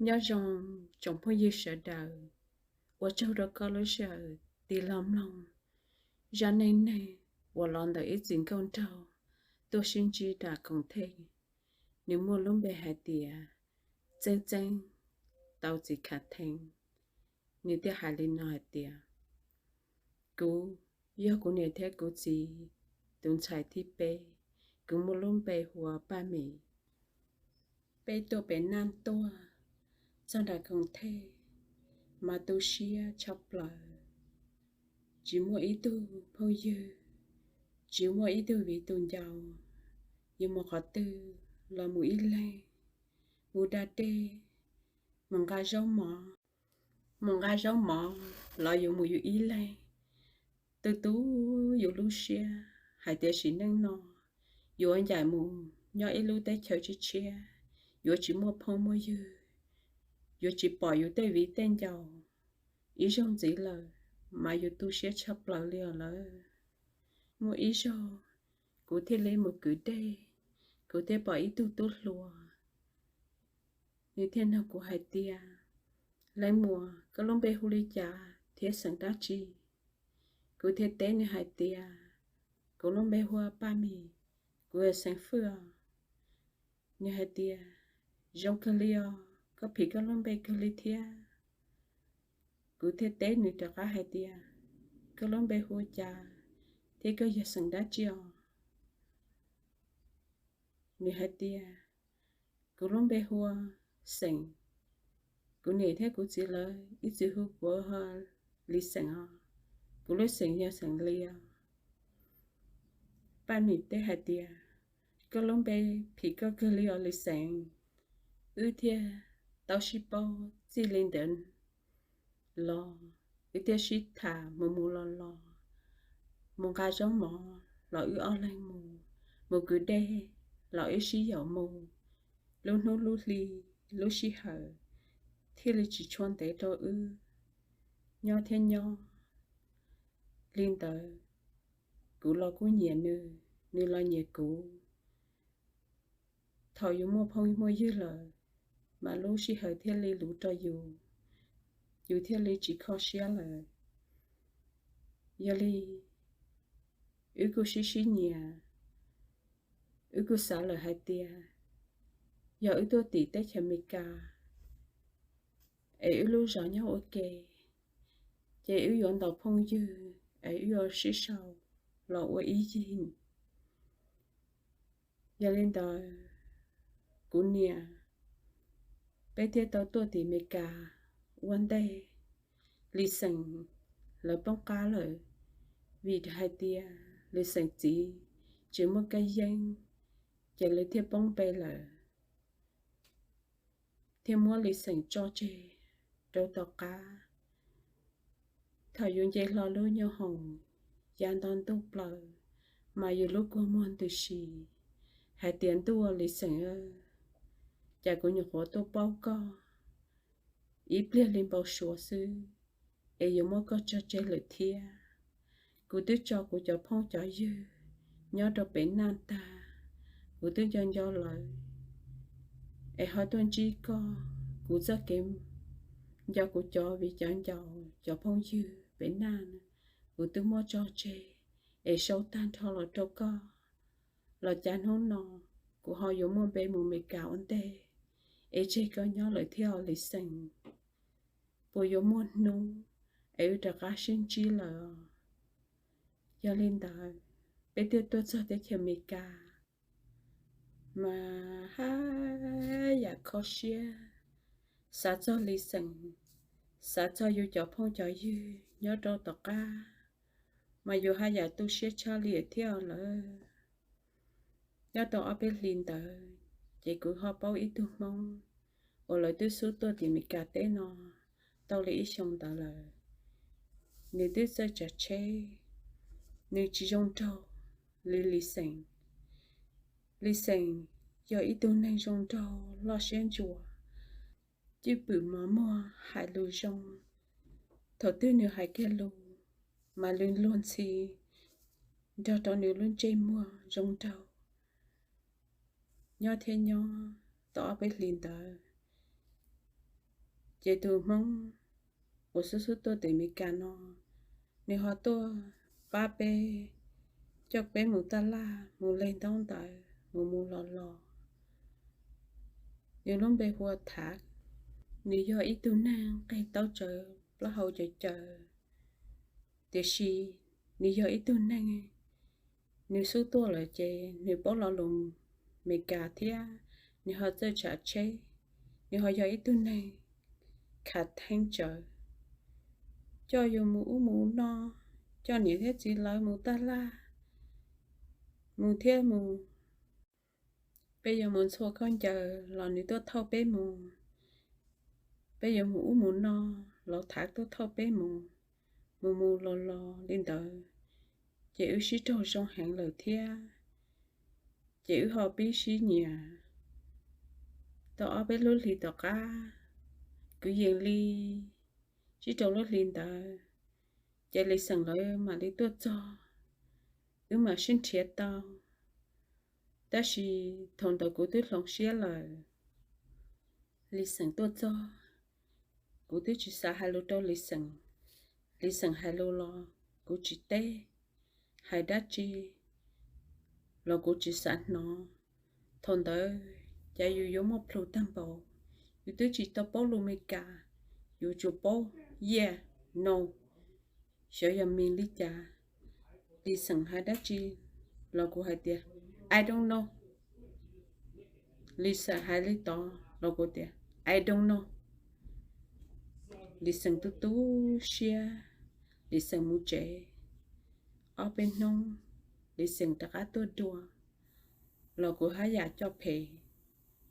Nyob zoo tsoom phooj ywg sawv daws, ua tsaug rau koj lub sij hawm tig los mloog zaj neej neeg uas los ntawm ib txiv nkauj nraug tuaj sib ntsib nram koom thej. Nws muaj lub npe hais tias Txeeb Txeeb tau txiv khav theeb. Nws thiaj hais li no hais tias, kuv yog kuv niam thiab kuv txiv tus ntxhais thib peb. Kuv muaj lub npe hu ua Paj Mim. Peb tuaj pem Naj tuaj txog nram koom thej mas tu siab tshaj plaws. Tsis muaj ib tug phooj ywg, tsis muaj ib tug viv tus ncaus. Yus mus qhov twg los mus ib leeg, mus da dej, mus nqa zaub mov, mus nqa zaub mov los yus mus yus ib leeg. Tu tu yus lub siab hais tias sim neej no yuav ncaim mus nyob ib lub teb chaws tshiab tshiab, yuav tsis muaj phooj muaj ywg, yuav tsis pom yus tej viv tej ncaus ib zaug ntxiv lawm, mas yus tu siab tshaj plaws li os lawm. Muaj ib zaug kuv thiaj li mus kwv dej, kuv thiaj pom ib tug tub hluas. Nws thiaj nug kuv hais tias, leej muam, koj lub npe hu li cas thiab xeem dab tsi? Kuv thiaj teb nws hais tias, kuv lub npe hu ua Paj Mim, kuv yog xeem Fwj os. Nws hais tias, zoo kawg li os, koj phim koj lub npe kawg li thiab. Kuv thiaj teb nws rov qab hais tias, koj lub npe hu ua cas thiab koj yog xeem dab tsi os? Nws hais tias, kuv lub npe hu ua Xeem. Kuv niam thiab kuv txiv lawv ib txwm hu kuv ua Lis Xeem os. Kuv lub xeem yog xeem Lis os. Paj Mim teb hais tias, koj lub npe phim koj kawg li os Lis Xeem. Wb thiaj tau sib paub txij li ntawd los, wb thiaj sib tham mus mus los los, mus nqa zaub mov los wb ob leeg mus, mus kwv dej los wb sib yaum mus. Lub hnub lub hli, lub sij hawm thiaj li tsis tshua ntev rau wb nyob thiab nyob li ntawd. Kuv los kuj nyiam nws, nws los nyiam kuv. Thaum yus muaj phooj muaj ywg lawm, mas lub sij hawm thiaj li luv rau yus, yus thiaj li tsis kho siab lawm. Yog li, wb kuj sib sib nyiam, wb kuj xav lawm hais tias, yog wb tuaj tim teb chaws Amelikas es wb lub zos nyob ua ke, ces wb yuav ntaus phooj ywg es wb yuav sib sau los ua ib yig. Yog li ntawd, kuv niam, peb thiaj tau tuaj tim Amelikas ua ntej. Lis Xeem lawv poob qab lawm, vim hais tias Lis Xeem txiv tsis muaj kab yeeb, ces lawv thiaj poob npe lawm, thiaj muab Lis Xeem tso tseg rau tom qab. Thaum yus nce hlo lub nyuag hoom ya nto ntuj plaws, mas yus lub kua muag ntws si hais tias, ntuj, Lis Xeem, cas kuv nyuam qhuav tuaj paub koj ib pliag li npau suav xwb, es yuav muab koj tso tseg lawm thiab. Kuv twb tso kuv cov phooj cov ywg nyob rau pem Naj tag, kuv twb nco nco lawv, es ho tuaj ntsib koj. Kuv txoj kev nco kuv cov viv cov ncaus cov phooj ywg pem Naj, kuv twb muab tso tseg es sau tag nrho los rau koj. Los cas hnub no kuv ho yuav muaj npe mus Amelikas ua ntej, es tseg koj nyob lawm thiab os Lis Xeem. Puas yuav muaj hnub es wb rov qab sib ntsib lawm? Yog li ntawd, peb thiaj tuaj txog teb chaws Amelikas, mas haj yam kho siab, xav txog Lis Xeem, xav txog yus cov phooj cov ywg nyob rau tom qab, mas yus haj yam tu siab tshaj li thiab lawm. Nyob tau ob peb hlis ntawd, ces kuv ho paub ib tug Hmoob uas lawv twb xub tuaj tim Amelikas teb no tau li ib xyoo ntawd lawm. Nws twb txawj tsav tsheb, nws tsis zoo nraug li Lis Xeem. Lis Xeem yog ib tug neeg zoo nraug, loj siab ntsuas, cwj pwm mos muag, hais lus zoo. Thaum twg nws hais kiag lus, mas nws luag ntxhi nrog rau nws lub ntsej muag zoo nraug. Nyob thiab nyob tau ob peb hlis ntawd, Ces tus Hmoob uas xub xub tuaj tim Amelikas no, nws ho tuaj pab peb, coj peb mus taj laj, mus leg ntaub ntawv, mus mus los los. Nws lub npe hu ua Thav, nws yog ib tug neeg qig taub tsawv, plaub hau cawv cawv, tiam sis nws yog ib tug neeg, nws xub tuaj lawm ces nws paub lo lus Amelikas thiab nws ho txawj tsav tsheb. Nws ho yog ib tug neeg khav theeb tsawv, coj yus mus ub mus no, coj niam thiab txiv lawv mus taj laj, mus thiab mus. Peb yuav mus ntxhua khaub ncaws los nws tuaj thauj peb mus, peb yuav mus ub mus no los Thav tuaj thauj peb mus, mus mus los los li ntawd, ces wb sib raug zoo heev lawm thiab. Ces wb ho pib sib nyiam tau ob peb lub hlis tom qab, kwv yees li tsib rau lub hlis ntawd, ces Lis Xeem lawv mam li tuaj txog, wb mam sib nrhiav tau. Tab sis thaum ntawd kuv twb hloov siab lawm. Lis Xeem tuaj txog, kuv twb tsis xav hais lus rau Lis Xeem. Lis Xeem hais lus los kuv tsis teb, hais dab tsi los kuv tsis xav hnov. Thaum ntawd cas yus yuav muaj plhus tag npaum, yus twb tsis tau paub lus Meskas, yus tsuas paub yes, no, xyov yog mean li cas. Lis Xeem hais dab tsi los kuv hais tias I don't know. Lis Xeem hais li tod los kuv tias I don't know. Lis Xeem tu tu siab, Lis Xeem mus tsev. Ob peb hnub Lis Xeem rov qab tuaj dua los kuv haj yam coj phem,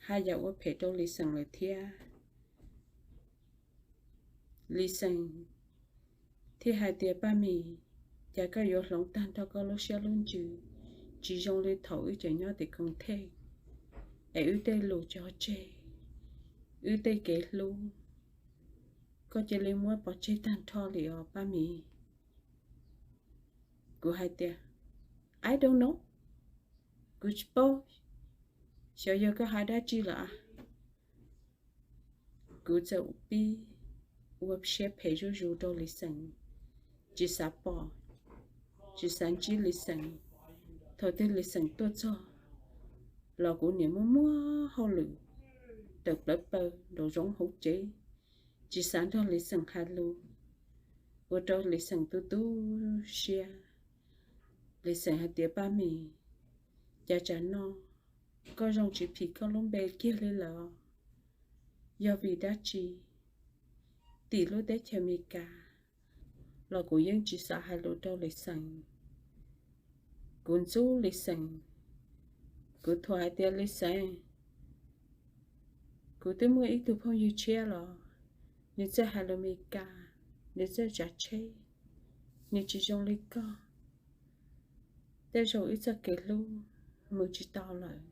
haj yam ua phem rau Lis Xeem lawm thiab. Lis Xeem thiaj hais tias Paj Mim, cas koj yuav hloov tag nrho koj lub siab lub ntsws, tsis zoo li thaum wb tseem nyob tim Koos Thej, es wb tej lus cog tseg, wb tej kev hlub, koj cia li muab pov tseg tag nrho li os Paj Mim. Kuv hais tias I don't know, kuv tsis paub, xyov yog koj hais dab tsi lawm. Kuv txawm pib ua siab phem zuj zus rau Lis Xeem, tsis xav pom, tsis xav ntsib Lis Xeem. Thaum twg Lis Xeem tuaj txog los kuv niam muaj muaj hauj lwm tawm plawv plaws nraum zoov hauv tsev, tsis xav nrog Lis Xeem hais lus, ua rau Lis Xeem tu tu siab. Lis Xeem hais tias Paj Mim, cas tsam no koj zoo tsis phim koj lub npe kiag li lawm os? Yog vim dab tsi? Tim lub teb chaws Amelikas los kuv yeej tsis xav hais lus rau Lis Xeem. Kuv ntxub Lis Xeem, kuv thuam hais tias Lis Xeem, kuv twb muaj ib tug phooj ywg tshiab los, nws txawj hais lus Meskas, nws txawj tsav tsheb, nws tsis zoo li koj. Tej zaum wb txoj kev hlub mus tsis tau lawm,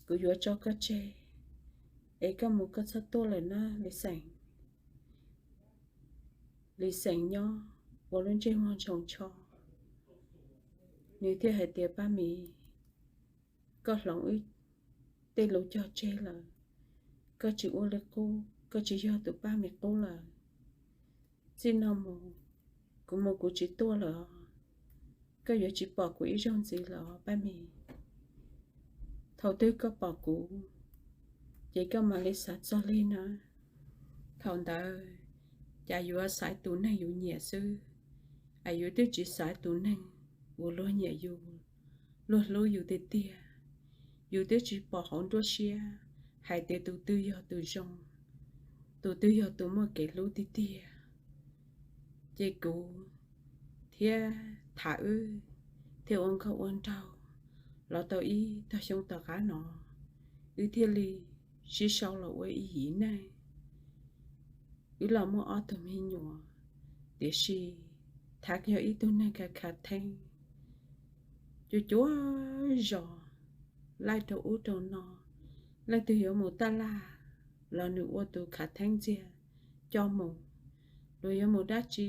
kuv yuav tso koj tseg, es koj mus koj txhob tuaj lawm na Lis Xeem. Lis Xeem nyob ua lub ntsej muag ntsoov ntsho, nws thiaj hais tias Paj Mim, koj hloov wb tej lus cog tseg lawm, koj tsis ua li qub, koj tsis yog tus Paj Mim qub lawm. Txij no mus, kuv mus kuv tsis tuaj lawm os. Koj yuav tsis pom kuv ib zaug ntxiv lawm os Paj Mim. Thaum twg koj pom kuv, ces koj mam li xav txog li na. Thaum ntawd, cas yuav xaiv tus neeg yus nyiam xwb, es yus twb tsis xaiv tus neeg uas luag nyiam yus, luag hlub yus tiag tiag. Yus twb tsis pom hauv nruab siab hais tias tus twg yog tus zoo, tus twg yog tus muaj kev hlub tiag tiag. Ces kuv thiab Thav wb thiaj ua nkauj ua nraug los tau ib tog xyoo tom qab no, wb thiaj li sib sau los ua ib yim neej. Wb los muaj ob tug me nyuam, tiam sis Thav yog ib tug neeg khav khav theeb, cuab cuab zos, laij rau ub rau no. Leej twg yuav mus taj laj los nws ua tus khav theeb ntxiag coj mus, luag yuav mus dab tsi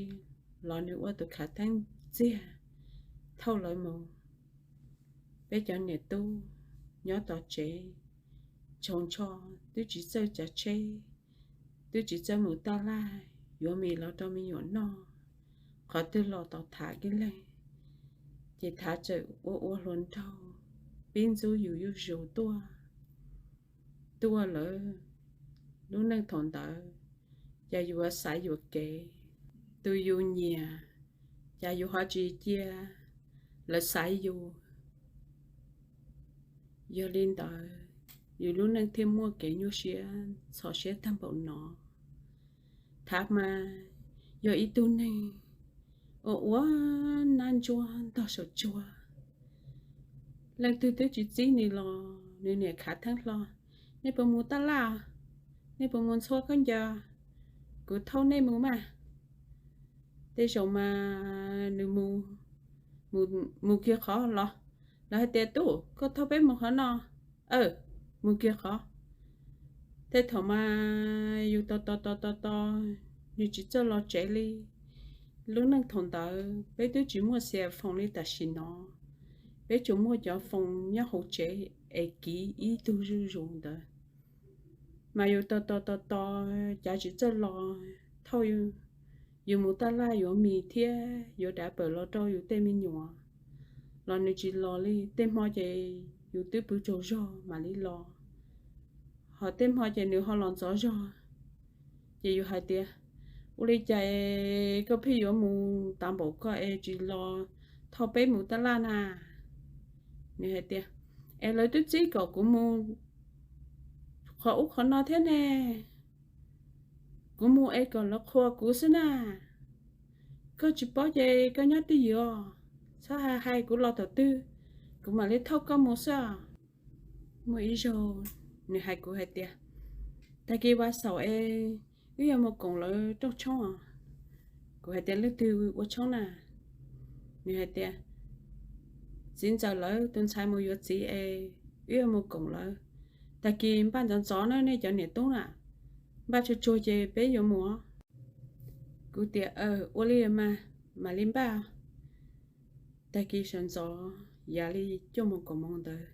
los nws ua tus khav theeb ntxiag thauj lawv mus. Peb cov niam tub nyob tom tsev, ntsoov ntsho, twb tsis txawj tsav tsheb, twb tsis txawj mus taj laj yuav mis los rau me nyuam noj. Qhov twg los tau tham ib leeg, ces thav txawm ua ua hluas nraug, pib ntxub yus zuj zus tuaj. Tuaj lawm, lub neej thaum ntawd, cas yus yuav xaiv yuam kev tus yus nyiam, cas yus ho tsis cia lawv xaiv yus. Yog li ntawd, yus lub neej thiaj muaj kev nyuaj siab txhos siab tag npaum no. Thav mas yog ib tug neeg ua ua nab ntsuab ntog saum tsuag. Leej twg twb tsis txib nws los nws niam khav theeb hlo: Nej puas mus taj laj? Nej puas mus ntxhua khaub ncaws? Kuv thauj nej mus mas. Tej zaum mas nws mus, mus kiag qhov los, lawv hais tias: Tub, koj thauj peb mus qhov no. Aw, mus kiag qhov. Tej thaum mas yus tos tos tos tos tos, nws tsis txawj los tsev li. Lub neej thaum ntawd peb twb tsis muaj xia foos li tam sim no, peb tsuas muaj cov foos nyob hauv tsev es kiv ib tug zuj zus ntawd. Mas yus tos tos tos tos, cav tsis txawj los, thauj yus mus taj laj yuav mis thiab yuav dav pawm los rau yus tej me nyuam los nws tsis los li. Tej hmo ces yus twb pw tsaug zog mam li los, ho tej hmo ces nws ho los ntxov zog. Ces yus hais tias: Ua li cas koj pheej yuav mus tas npaum koj es tsis los thauj peb mus taj laj na? Nws hais tias: Es lawv twb txib kom kuv mus qhov ub qhov no thiab ne, kuv mus es kom lawv qhuas kuv xwb na. Koj tsis paub ces koj nyob twj ywm, txhob hais, hais kuv los thaum twg kuv mam li thauj koj mus xwb. Muaj ib zaug nws hais kuv hais tias: Tag kis vas xaum es wb yuav mus koom lawv rooj tshoob. Kuv hais tias: Leej twg ua tshoob na? Nws hais tias: Txiv ntxawm lawv tus ntxhais mus yuav txiv es wb yuav mus koom lawv. Tag kis npaj ntxov ntxov na nej cov niam tub na, npaj tsuag tsuag ces peb yuav mus. Kuv tias: Ua li mas, mam li npaj. Tag kis sawv ntxov yav li cuaj moos kaum moos ntawd,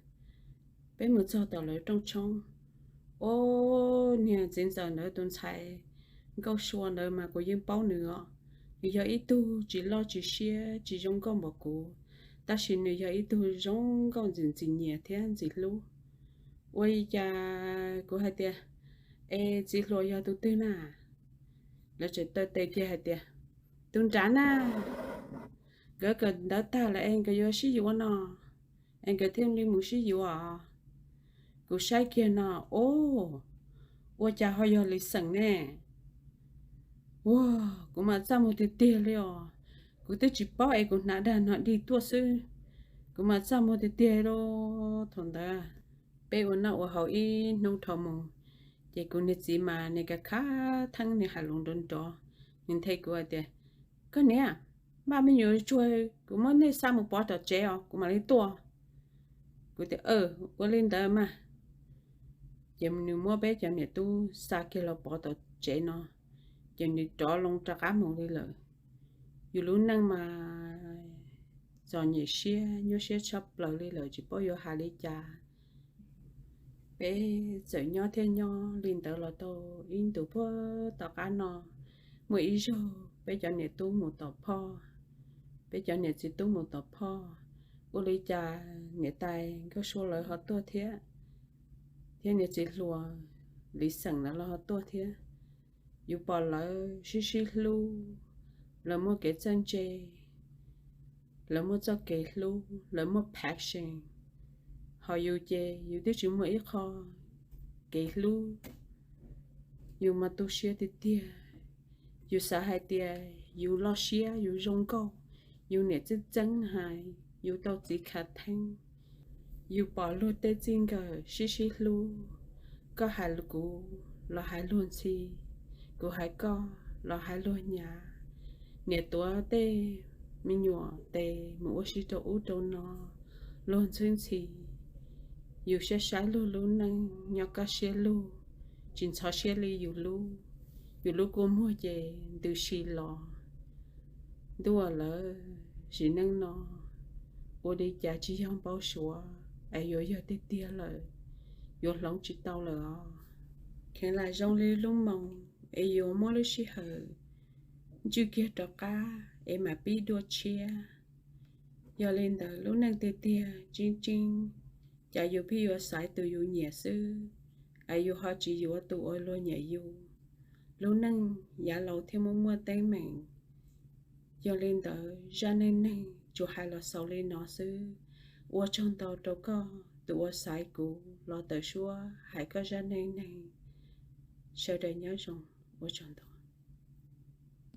peb mus txog tom lawv rooj tshoob. Ob niag txiv ntxawm ntawd tus ntxhais Nkauj Sua ntawd mas kuv yeej paub nws os. Nws yog ib tug tsis loj tsis siab tsis zoo nkauj npaum kuv, tab sis nws yog ib tug zoo nkauj ntxim ntxim nyiam thiab ntxim hlub. Ua li cas kuv hais tias: Es txiv hluas yog tus twg na? Lawv tseem taw tes kiag hais tias: Tus nrad na, nkawd kawm ntawv tag lawm es nkawd yuav sib yuav no, es nkawd thiaj li mus sib yuav. Kuv saib kiag no, o, ua cas ho yog Lis Xeem ne? Ua, kuv mas txaj muag tiag tiag li os. Kuv twb tsis paub es kuv hnav dag no dig tuaj xwb, kuv mas txaj muag tiag tiag li. Thaum ntawd peb ua noj ua haus ib hnub dhau mus, ces kuv niag txiv mas nws kav khav theeb, nws hais lus nrov nrov, nws nthe kuv hais tias: Koj niam, npaj me nyuam tsuag, kuv muab nej xa mus pov tom tsev os, kuv mam li tuaj. Kuv tias: Ua li ntawd mas. Ces nws muab peb cov niam tub xa kiag los pov tom tsev no, ces nws rov loo rov qab mus li lawm. Yus lub neej mas txom nyem siab nyuaj siab tshaj plaws li lawm, tsis paub yuav hais li cas. Peb txawm nyob thiab nyob li ntawd los tau ib ntus puag tom qab no, muaj ib zaug peb cov niam tub mus tom phoj, peb cov niam txiv tub mus tom phoj, ua li cas niam tais Nkauj Sua lawv ho tuaj thiab, thiab niag txiv hluas Lis Xeem lawv los ho tuaj thiab. Yus pom lawv sib sib hlub, lawv muaj kev txawj ntse, lawv muaj txoj kev hlub, lawv muaj passion. Ho yus ces yus twb tsis muaj ib qho kev hlub, yus mas tu siab tiag tiag. Yus xav hais tias yus loj siab, yus zoo nkauj, yus niam txeeb txeeb hais, yus tau txiv khav theeb. Yus pom luag tej txij nkawm sib sib hlub, koj hais kuv los hais luag ntxhi, kuv hais koj los hais luag nyav. Niam tuav tej me nyuam tes mus ua si rau ub rau no, luag ntxhwb ntxhi. Yus saib saib luag lub neej nyob kaj siab lug, tsis ntxhov siab li yus lub. Yus lub kua muag ces ntws si los ntuj lawm. Sim neej no ua li cas tsis yog npau suav es yuav yog tiag tiag lawm, yuav hloov tsis tau lawm os. Kheev lam zoo li lub moos es yuav muab lub sij hawm ntswj kiag rov qab es mam pib dua tshiab. Yog li ntawd lub neej tiag tiag tseeb tseeb, cas yus pheej yuav xaiv tus yus nyiam xwb, es yus ho tsis yuav tus uas luag nyiam yus. Lub neej yav laus thiaj muaj muaj teeb meem. Yog li ntawd zaj neej neeg tsuas hais los xaus li no xwb. Ua tsaug ntau rau koj tus uas xaiv kuv los tawm suab hais koj zaj neej neeg. Sawv daws nyob zoo, ua tsaug ntau.